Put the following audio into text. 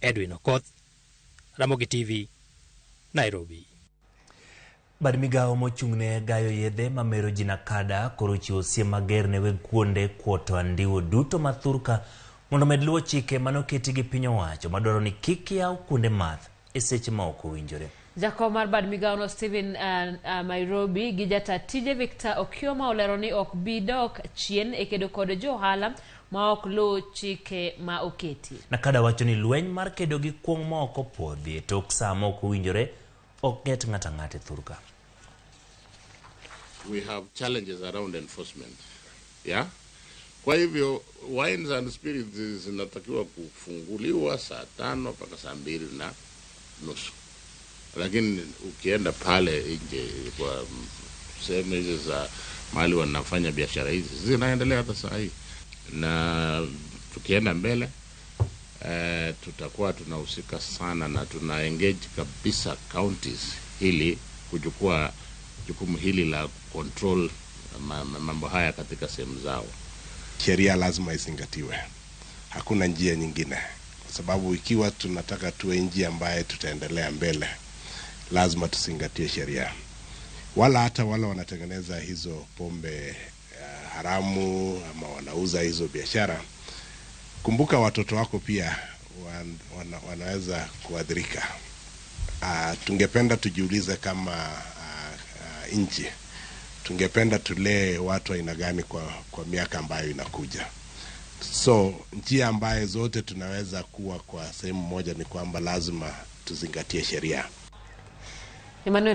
Edwin Okoth, Ramogi TV, Nairobi. Bad migawo mochung'ne gayo yedhe mamero ji NACADA koro ochiwo siem mager ne weg kuonde kuoto andiwo duto ma thurka mondo omed luwo chike manoketi gi piny owacho madwaro ni kik yaw kuonde math e seche ma ok owinjore. Jakom mar bad migawono Stephen Nairobi gi jata tije Victor Okioma olero ni ok bi dok chien e kedo kod jo ohala ma ok luw chike ma oketi. NACADA wacho ni lweny mar kedo gi kuong' ma ok opuodhi e tok saa ma ok owinjore ok get ng'ato ang'ata e thurka. We have challenges around enforcement. Yeah? Kwa hivyo wines and spirits zinatakiwa kufunguliwa saa 5 mpaka saa 2:30, lakini ukienda pale nje kwa sehemu hizi za mahali wanafanya biashara hizi zinaendelea hata saa hii, na tukienda mbele tutakuwa tunahusika sana na tuna engage kabisa counties ili kuchukua jukumu hili la control mambo haya katika sehemu zao. Sheria lazima izingatiwe, hakuna njia nyingine, kwa sababu ikiwa tunataka tuwe nchi ambaye tutaendelea mbele, lazima tuzingatie sheria. Wala hata wale wanatengeneza hizo pombe haramu ama wanauza hizo biashara, kumbuka watoto wako pia wanaweza kuathirika. Tungependa tujiulize kama nchi, tungependa tulee watu aina gani kwa miaka ambayo inakuja. So njia ambayo zote tunaweza kuwa kwa sehemu moja ni kwamba lazima tuzingatie sheria. Emmanuel.